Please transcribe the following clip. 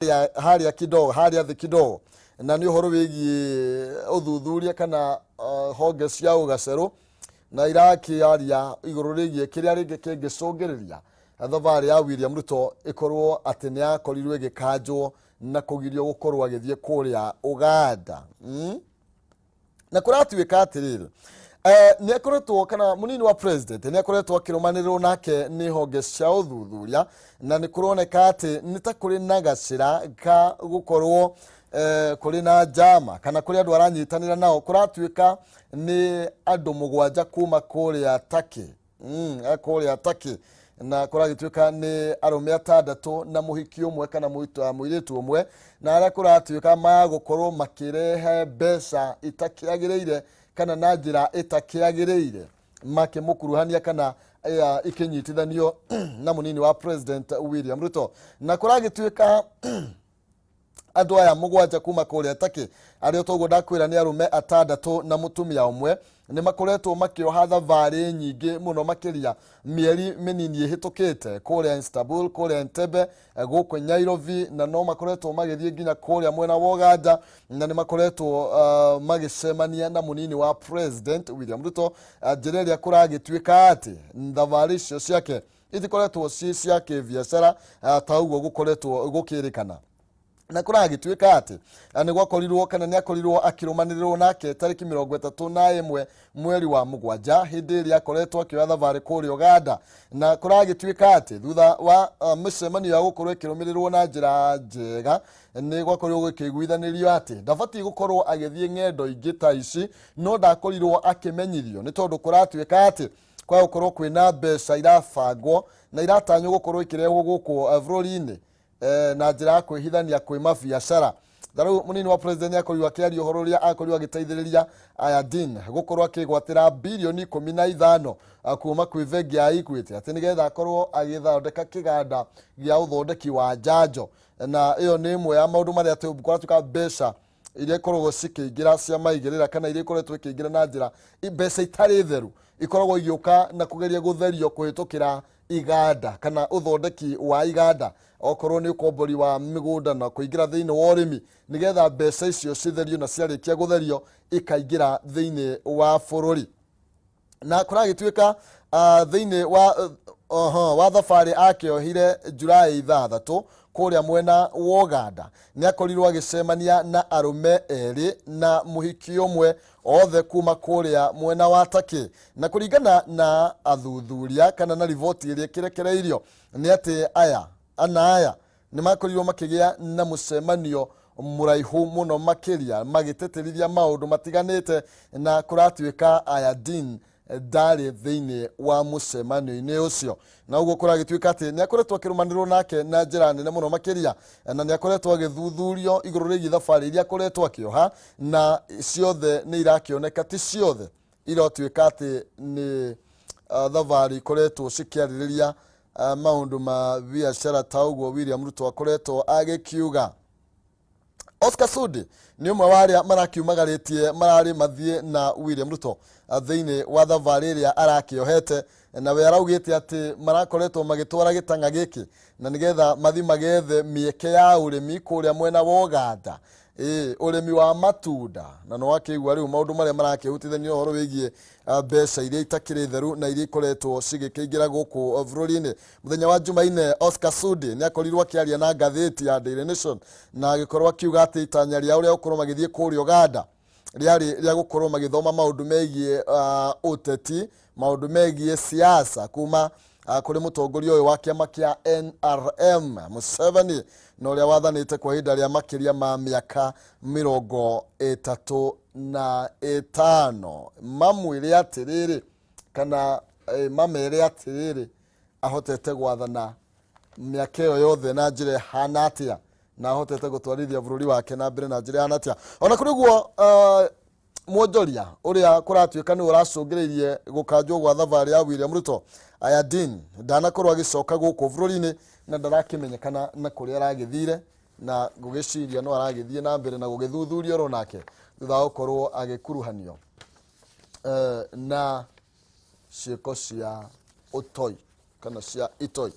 Harĩa kidogo harĩa thĩ kidogo, na nĩ ũhoro wĩgiĩ ũthuthuria kana honge cia ũgacerũ na irakĩaria igũrũ rĩgiĩ kĩrĩa rĩngĩ kĩngĩcũngĩrĩria thabarĩ ya William Ruto ĩkorwo atĩ nĩ yakorirwo ĩgĩkanjwo na kũgirio gũkorwo agĩthiĩ kũrĩa Uganda. Na kũratuĩka atĩrĩrĩ, nĩ akoretwo kana mũnini wa president nĩ akoretwo akĩrũmanĩrĩrwo nake nĩ honge cia ũthuthuria, na nĩ kũroneka atĩ nĩ ta kũrĩ na gacĩra ka gũkorwo kũrĩ na njama kana kũrĩ andũ aranyitanĩra nao. Kũratuĩka nĩ andũ 7 kuma kũrĩa Turkey, kũrĩa Turkey, na kũragĩtuĩka nĩ arũme 6 na mũhiki ũmwe kana mũirĩtu ũmwe, na arĩa kũratuĩka magũkorwo makĩrehe mbeca itakĩagĩrĩire kana na njĩra ĩtakĩagĩrĩire, makĩmũkuruhania kana ikĩnyitithanio na mũnini wa president William Ruto. Na kũragĩtuĩka andũ aya 7 kuma kũrĩa Turkey, arĩa toguo ndakwĩra nĩ arũme 6 na mũtumia ũmwe, nĩ makoretwo makĩoha thabarĩ nyingĩ mũno makĩria mĩeri mĩnini ĩhĩtũkĩte kũrĩa Istanbul, kũrĩa Entebbe, gũkũ Nairobi, na no makoretwo magĩthiĩ nginya kũrĩa mwena wa Uganda, na nĩ makoretwo magĩcemania na mũnini wa president William Ruto, njĩra ĩrĩa kũragĩtuĩka atĩ thabarĩ icio ciake itikoretwo ci cia kĩbiacara ta ũguo gũkoretwo gũkĩrĩkana. Na kũragĩtuĩka atĩ nĩ gwakorirwo kana nĩ akorirwo akĩrũmanĩrĩrwo nake tarĩki 31 mweri wa 7, hĩndĩ ĩrĩa akoretwo akĩoya thabarĩ kũrĩa Uganda. Na kũragĩtuĩka atĩ thutha wa mĩcemanio ya gũkorwo ĩkĩrũmĩrĩrwo na njĩra njega, nĩ gwakorirwo gũkĩiguithanĩrio atĩ ndabatiĩ gũkorwo agĩthiĩ ng'endo ingĩ ta ici, no ndakorirwo akĩmenyithio, nĩ tondũ kũratuĩka atĩ kwa gũkorwo kwĩna mbeca irabangwo na iratanywo gũkorwo ikĩrehwo gũkũ bũrũri-inĩ na njĩra ya kwĩhithania kwĩ mabiacara. Na rĩu mũnini wa president nĩakorirwo akĩaria ũhoro ũrĩa akorirwo agĩteithĩrĩria Ayadin gũkorwo akĩgwatĩra birioni 15 kuma kwĩ bengi ya Equity, atĩ nĩgetha akorwo agĩthondeka kĩganda gĩa ũthondeki wa njanjo. Na ĩyo nĩ ĩmwe ya maũndũ marĩa atĩ kũratuĩka mbeca iria ikoragwo cikĩingĩra cia maigĩrĩra kana iria ikoretwo ikĩingĩra na njĩra mbeca itarĩ theru ikoragwo igĩũka na kũgeria gũtherio kũhĩtũkĩra iganda kana ũthondeki wa iganda, okorwo nĩ ũkombori wa mĩgũnda na kũingĩra thĩinĩ wa ũrĩmi, nĩgetha mbeca icio citherio, na ciarĩkia gũtherio ikaingĩra thĩinĩ wa bũrũri. Na kũragĩtuĩka thĩinĩ wa wa thabarĩ akĩohire Julai 6 kũrĩa mwena wa Uganda, nĩ akorirwo agĩcemania na arũme 2 na mũhiki ũmwe, othe kuma kũrĩa mwena wa Turkey. Na kũringana na athuthuria kana na riboti ĩrĩa ĩkĩrekereirio, nĩ atĩ aya ana aya nĩ makorirwo makĩgĩa na mũcemanio mũraihu mũno makĩria magĩtĩtĩrithia maũndũ matiganĩte, na kũratuĩka Ayadin ndarĩ thĩinĩ wa mũcemanio-inĩ ũcio. Na ũguo kũragĩtuĩka atĩ nĩ akoretwo akĩrũmanĩrwo nake na njĩra nene mũno makĩria, na nĩ akoretwo agĩthuthurio igũrũ rĩgiĩ thabarĩ iria akoretwo akĩoha, na ciothe nĩ irakĩoneka ti ciothe iratuĩka atĩ nĩ thabarĩ ikoretwo cikĩarĩrĩria maũndũ ma biacara ta ũguo William Ruto akoretwo agĩkiuga. Oscar Sudi nĩ ũmwe wa arĩa marakiumagarĩtie mararĩ mathiĩ na William Ruto thĩinĩ wa thabarĩ ĩrĩa arakĩohete, na we araugĩte atĩ marakoretwo magĩtwara gĩtang'a gĩkĩ na nĩgetha mathi magethe mĩeke ya ũrĩmi kũrĩa mwena wa Uganda, ĩĩ, ũrĩmi wa matunda. Na nĩ wakĩigua rĩu maũndũ marĩa marakĩhutithania ũhoro wĩgiĩ mbeca iria itakĩrĩ theru na iria ikoretwo cigĩkĩingĩra gũkũ bũrũri-inĩ. Mũthenya wa Jumaine, Oscar Sudi nĩ akorirwo akĩaria na ngathĩti ya Daily Nation na agĩkorwo akiuga atĩ itanya rĩao rĩa gũkorwo magĩthiĩ kũrĩa Uganda rĩarĩ rĩa gũkorwo magĩthoma maũndũ megiĩ ũteti, maũndũ megiĩ siasa kuma kũrĩ mũtongoria ũyũ wa kĩama kĩa NRM Museveni, na ũrĩa wathanĩte kwa ihinda rĩa makĩria ma mĩaka 35. Mamwĩre atĩrĩrĩ kana mamere atĩrĩrĩ, ahotete gwathana mĩaka ĩyo yothe na njĩra ĩhana atĩa, na ahotete gũtwarithia bũrũri wake na mbere na njĩra ĩhana atĩa? Ona kũrĩ ũguo, mwonjoria ũrĩa kũratuĩka nĩ ũracũngĩrĩirie gũkanjwo gwa thabarĩ ya William Ruto, Ayadin, ndanakorwo agĩcoka gũkũ bũrũri-inĩ na ndarakĩmenyekana na kũrĩa aragĩthire, na ngũgĩciria no aragĩthiĩ na mbere na gũgĩthuthurio oro nake thutha wa gũkorwo agĩkuruhanio na ciĩko cia ũtoi kana cia itoi.